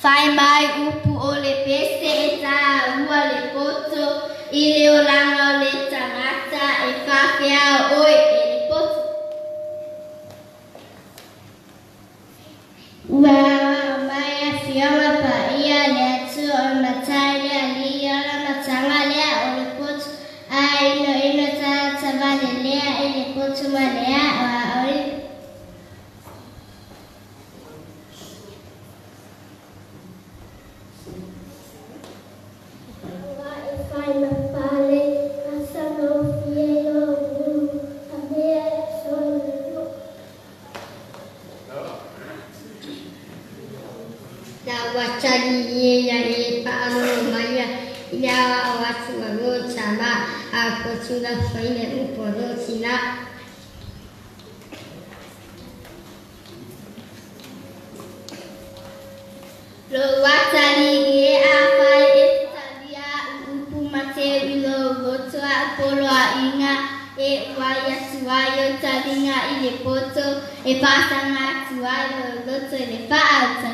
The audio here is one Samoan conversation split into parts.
Fai mai upu o le pese e tāua le poto i le olaga o le tagata e faafeao oe e le poto. Ua mai afioga paia le Atua o le Matai le Alii o le amataga lea o le poto a inoino tagata valelea i le poto ma le aoaoina. Ua e fai ma pale asagofie i lou ulu avea e aso i le lua. La ua tali ie ia e paalogo mai ia i le aoao atu ma lo tama a potu la faile upu a lo tina. Lo watali e a fai e talia upu mateu i lo loto a polo a inga e wai atu ai o talinga i le poto e whaasanga atu ai lo loto i le whaauta.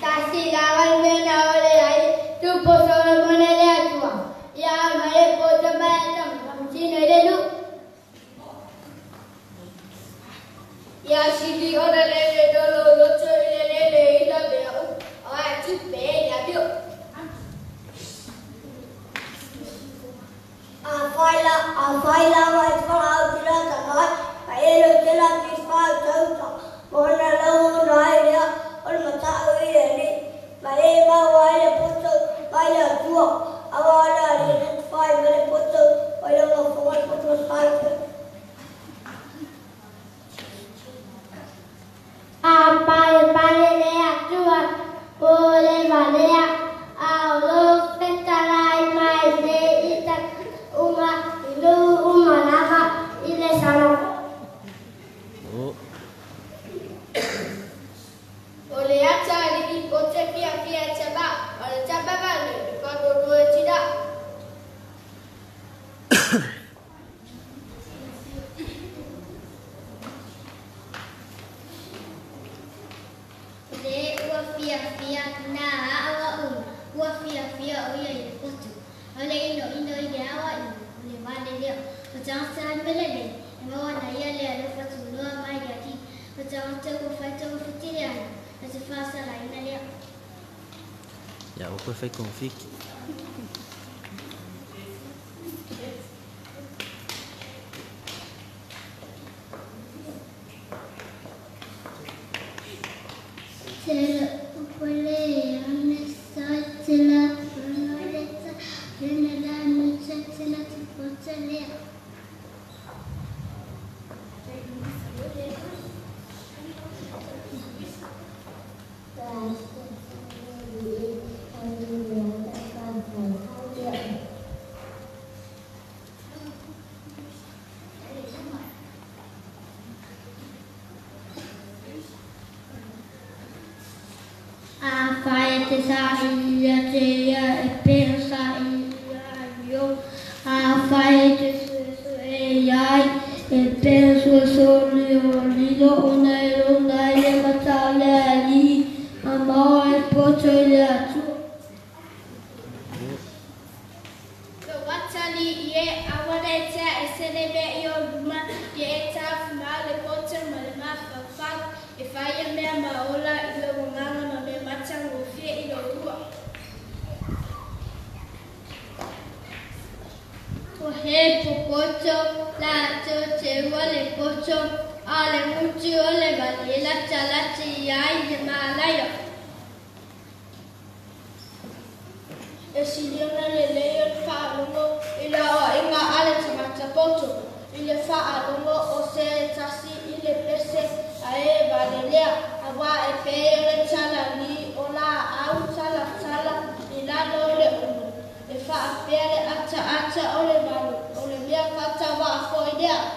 Tasi lava le mea na ole ai tupo Solomone le Atua. Ia mai le poto mai tama tino i le lu. Ia sili ona lele dolo loto i le lele i la mea u. Awa tupe ia pio. A fai la a fai la mai wha au tira ta mai pa e lo te la ti wha tau ta mo na lau na ai lea o le mata'u i le alii ma e maua ai le poto mai le Atua auā le alii na tafai ma le poto o i lona fofoga le poto matai. A pale pale le Atua o le valea a o lo fetalai mai le ita uma i lu uma lava i le salo. O le ata alii o te fia fia tama o le tama vale e whanonua e tina. Le ua fia fia na awa uma ua fia fia o ia i le poto. O le ino ino i le awa ino o le vale lea. O tagata mele le e maua na ia le alofa tuloa mai le alii. O tagata ua faitogafiti le ana o se faasalaina lea. Ia o koe fai konfiki. Tele upole ane sa tela le ta le la no tela te poto lea. A fai te sa ia te ia e peo sa ia io. A fai te su e iai e peo su so lio lilo ona e lona i le matau le alii a maua e poto i le Atua. Lo watali ie awana e tea e sele mea i o luma ia e tāfu ma le poto ma le mafaufau e whaia mea maola i lo wanganga ma mea matangofie i lo ua. O he popoto la te te ua le poto a le mutu o le valela talati ai le malaia. E siliona le lei o le whaalogo i le aoaiga a le tagata poto i le whaalogo o se tasi i le pese a e valelea auā e pei o le talali o laau talatala i lalo o le ono e faapea le ataata o le malu o le mea lea.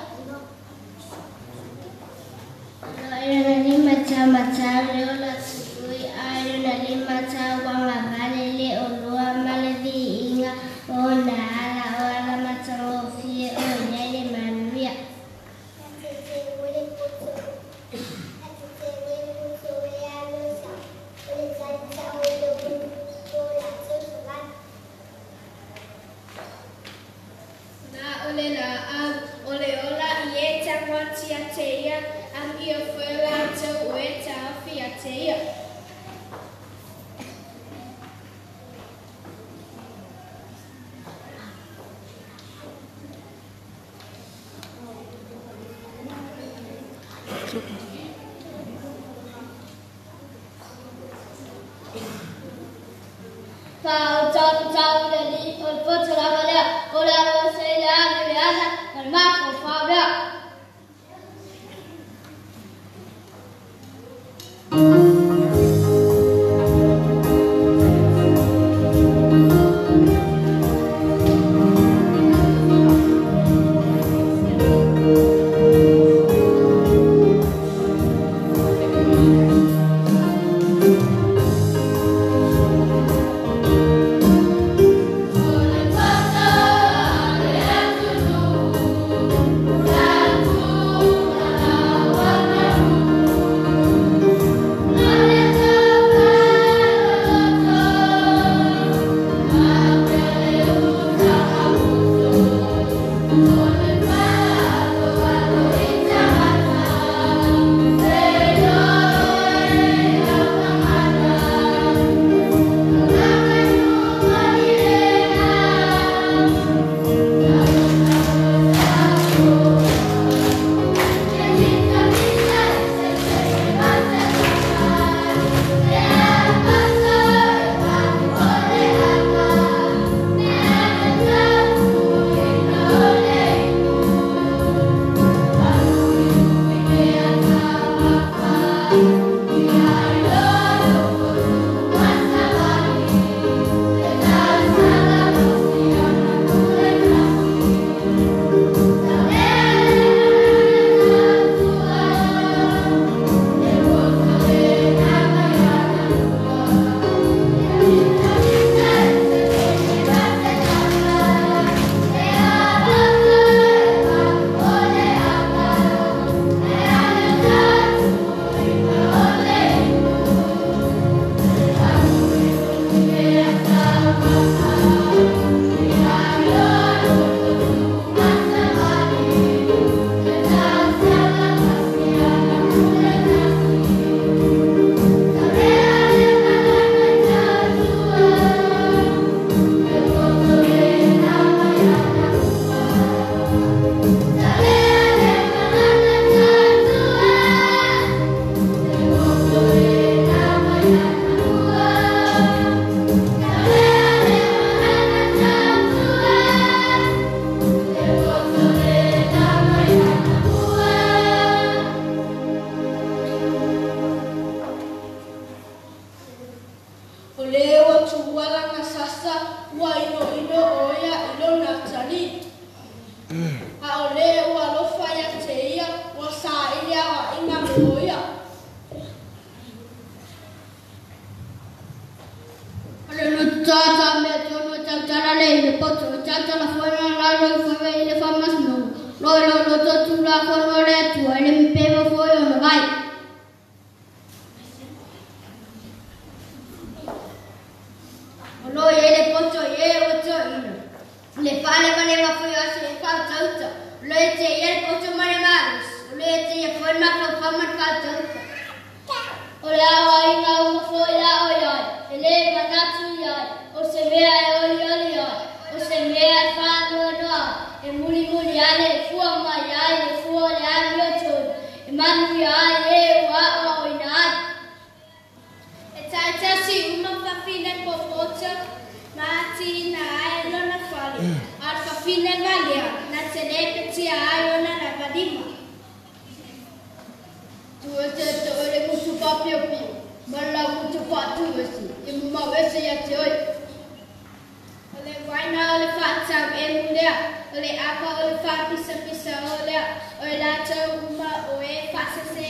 Uaina o le whaatau e mulea, o le apa o le whaapisapisa o lea, o e lātou uma o e whaasese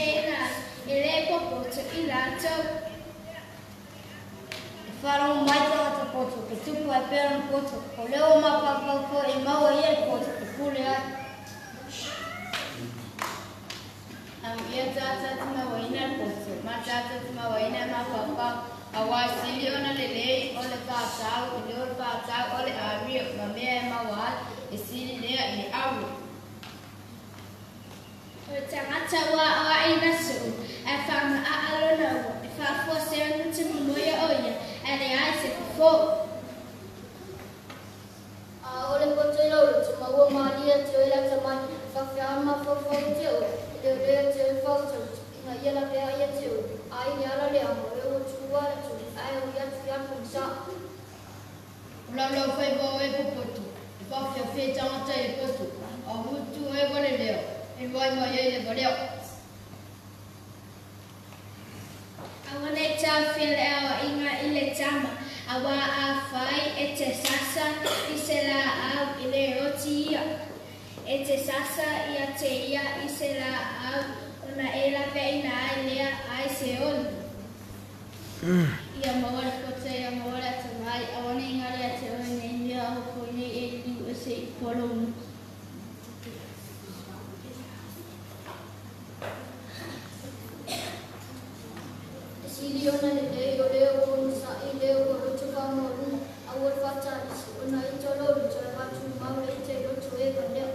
e le popoto i lātou. E wharongo mai tangata poto, ke tupu ai pera no poto, o leo mapapau ko e maua ia le poto, e pule ai. Am ia tata tuma waina le poto, ma tata tuma waina mapapau, awa sili ona lelei o le whaatau, i leo le whaatau o le amio, ma mea e maua ai, e sili lea i le auro. O le tagata ua aoaʻi soo, ae faamaʻaʻa lona ua, e faafuasea gutu momoia o ia, ae leai se fofo. A o le poto i lau loto, ma ua malia te oe lata mai, whawhea mafaufau te oe, e leo lea te oe whautau, ina ia la pea ia te oe, a i le ala lea mo e ua tua la tu, ai o ia tu ia pongsa. O lau lau whaipa o e popoto, e whawhea tangata i le poto, a hutu e wale leo, e wai mai e le valeo. Aua nei taofia le aoaiga i le tama, auā afai e te sasa i se laau e lē oti ia. E te sasa ia te ia i se laau ona e laveaina ai lea ai se oli. Ia maua le poto, ia maua le atamai, aua nei galo ia te oe nei mea o hokoi nei e liu ese i polo motu. E sili ona lelei o leo o onosaʻi leo o loto whamaualuga, aua le whaatalisi, ona i tō lou loto e whaatumau le ita i loto e valea.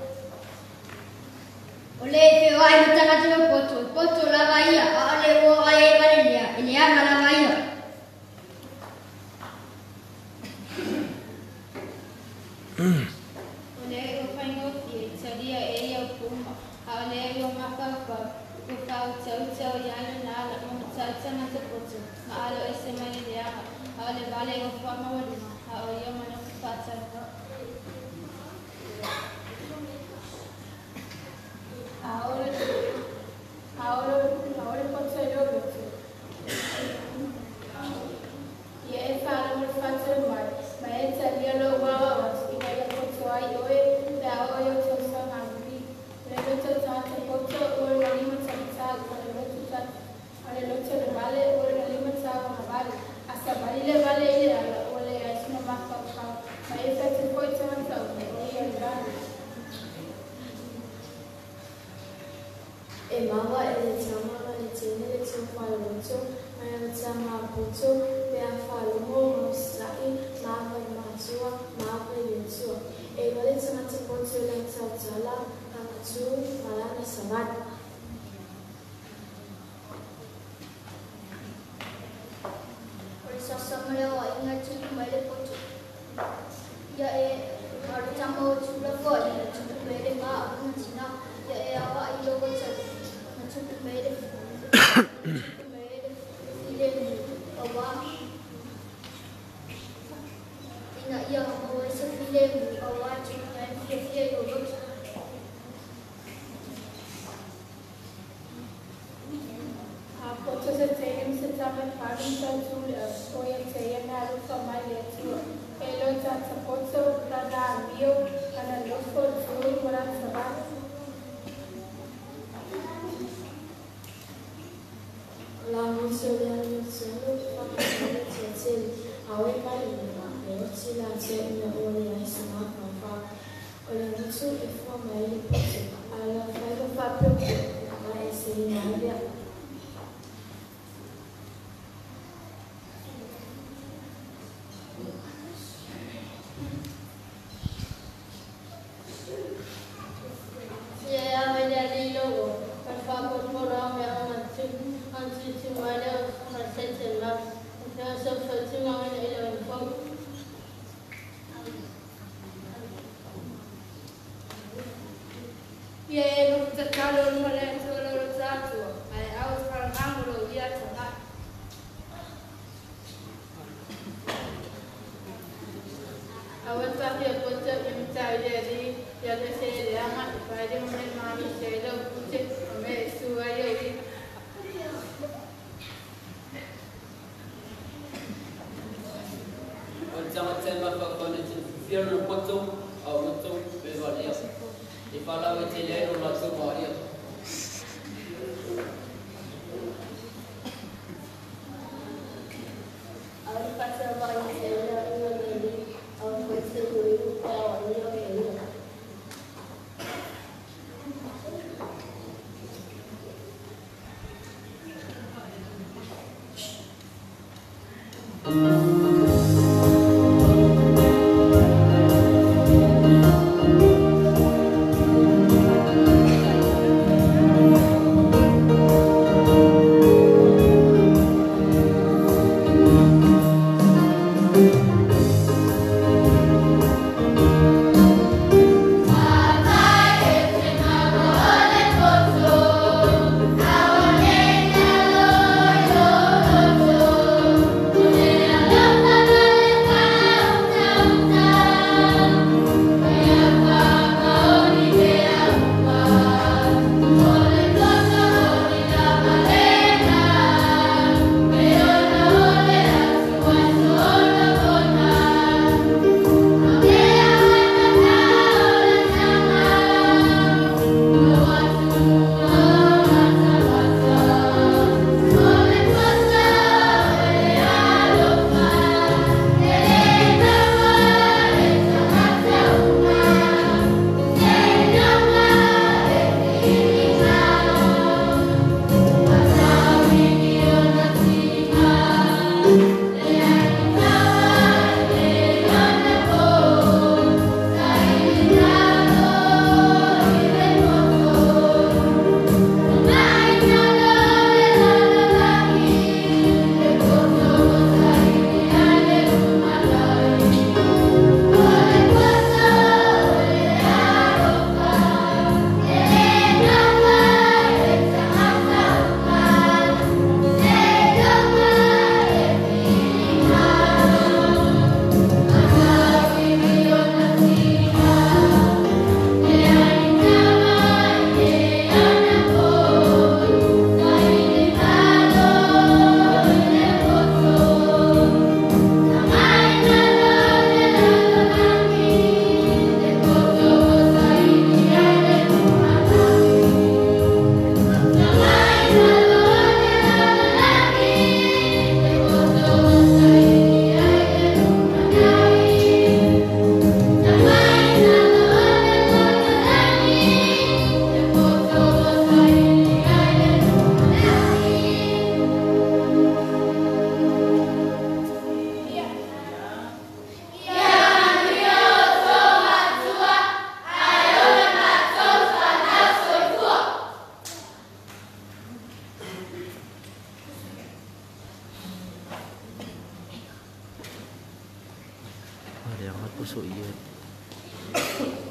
O le feoai ma tagata ma poto, e poto lava ia, a o le ua ai e vale lea, e leaga lava ia. O le ua faigofie, talia e ia upu uma, a o le ua mafaufau, ua faautautau ia lona ala ma matau tagata poto, ma alo ese mai le leaga, a o le vale ua faamaualuga, a o ia manofo faatanoa. A o le poto i lou loto, ia e faalogo le faatonu ai, ma e talia lou aoao atu, ina ia poto ai oe pe a oo i ou tausaga amuli. O le loto o tagata poto ua lona lima taumatau, a o le loto o le vale ua lona lima tauagavale. A savali le vale i le ala, ua leai sona mafaufau, ma e fai atu foi tagata uma, o ia le vale. E maua e le tama ma le teine le tofa loto, ma le tama poto, pe a faalogo ma osaʻi, ma ava i matua, ma ava i le Atua. E iloa le tagata poto i lana tautala, lana tu, ma lana savali. O le sasa ma le aoaiga e tupu mai le poto. Ia e a o le tama ua tulafoai na tupu mai le maauga tinā. Ia e aoai lou atalii na tupu mai le tupu mai le filemu, auā ina ia maua ai se filemu, auā e tupu mai le fiafia i lou loto. A poto se teine ma se tama e falu ma tautū le aso ia te ia na alofa mai le Atua. E iloa tagata poto, lana amio, lana nofo, tui ma lana savali. O la gutu o le amiotonu, e faapena le tiatele, a o e maliuga, e oti latou ina ua leai se mafaufau. O le gutu e fua mai le poto, a o le faiva faapea e faaeseina ai lea. Ia e ava i le alii lou ola, ma le faapolopolo au mea uma ona tuutuu mai lea o le sete o le vave, e fea o sou fautuga oe i le ona fou. Ia e nofo tatalo i luma o le Atua lou loto atua, ae aua e faalagago lou ia atamai. Aua le faafia poto ia matau i le alii, ia alu ese i le leaga, e failima mai le magafisia ai lau pute, ma mea e su ai ou i'a. O le tagata e mafaufau na te fiafia le poto a outou e valea. E faalauaitele ai lo latou malia. Puso iyan.